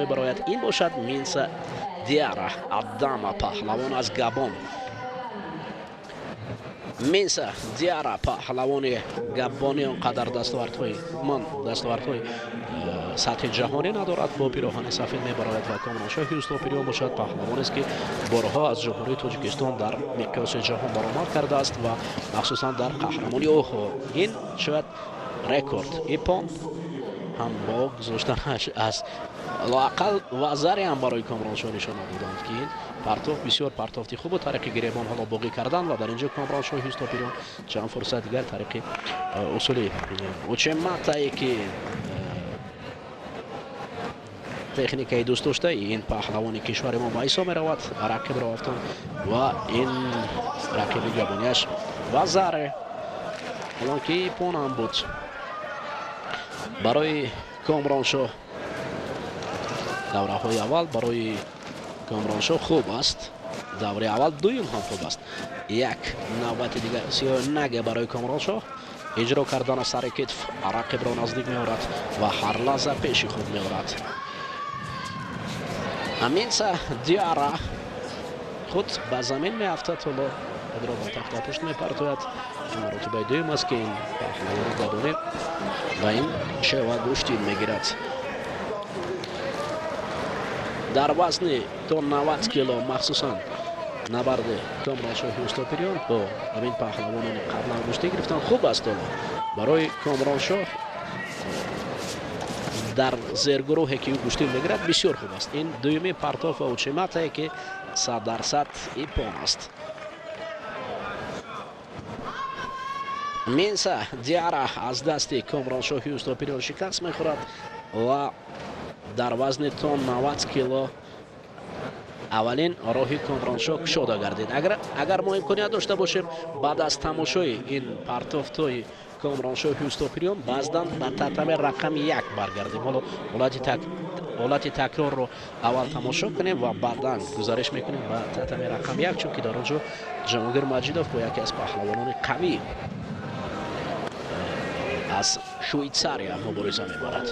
Мебарояд. Ин бошад Минса Диара Адама, паҳлавон аз Габон. Минса Диара, паҳлавони габони, он қадар дастовардҳои ман дастовардҳои сатҳи ҷаҳонӣ надорад, бо пироҳани сафед мебарояд ва Комроншоҳи Устопириён бошад, паҳлавонест, ки борҳо аз Ҷумҳурии Тоҷикистон дар миқёси ҷаҳон баромад кардааст ва махсусан дар қаҳрамони. Оҳо, ин шояд рекорд иппон ҳам бо гузоштанаш аз лоақал вазаре ҳам барои Комроншоҳ нишона доданд, ки ин партоф бисёр партофти хубу тариқи гиребон ҳоло боқӣ кардан. Ва дар инҷо Комроншоҳи Устопириён чанд фурсат дигар тариқи усули учематае, ки техникаи дӯстдоштаи ин паҳлавони кишвари мо ба ҳисоб меравад, рақибро афтон ва ин рақиби габонияш вазаре, ҳолон ки иппон ҳам буд барои Комроншоҳ. Давраҳои аввал барои Комроншоҳ хуб аст, давраи аввал, дуюм ҳам хуб аст. Як навбати дигар сиёнага барои Комроншоҳ иҷро кардана, сари китф рақибро наздик меорад ва ҳар лаҳза пеши худ меорад. Аминса Диара худ ба замин меафтад, ҳоло худро ба тахтапушт мепартояд. Маротибаи дуюм аст, ки ин паҳлавони габонӣ ба ин шева гӯштин мегирад. Дар вазни то 90 кило, махсусан набарди Комроншоҳи Устопириён бо ҳамин паҳлавонони қаблан гӯштӣ гирифтан хуб аст. Ҳоло барои Комроншоҳ дар зергурӯҳе, ки ӯ гӯштӣ мегирад, бисёр хуб аст. Ин дуюми партоф ва учематае, ки 100% иппон аст. Минса Диара аз дасти Комроншоҳи Устопириён шикаст мехӯрад ва дар вазни то 90 кило аввалин роҳи Комроншоҳ кушода гардид. Агар мо имконият дошта бошем, баъд аз тамошои ин партофтҳои Комроншоҳи Устопириён баъздан ба татами рақами 1 баргардем. Ҳоло ҳолати такрорро аввал тамошо кунем ва баъдан гузариш мекунем ба татами рақами 1, чунки дар он ҷо Ҷаҳонгир Маҷидов бо яке аз паҳлавонони қавӣ аз Швейтсария мубориза мебарад.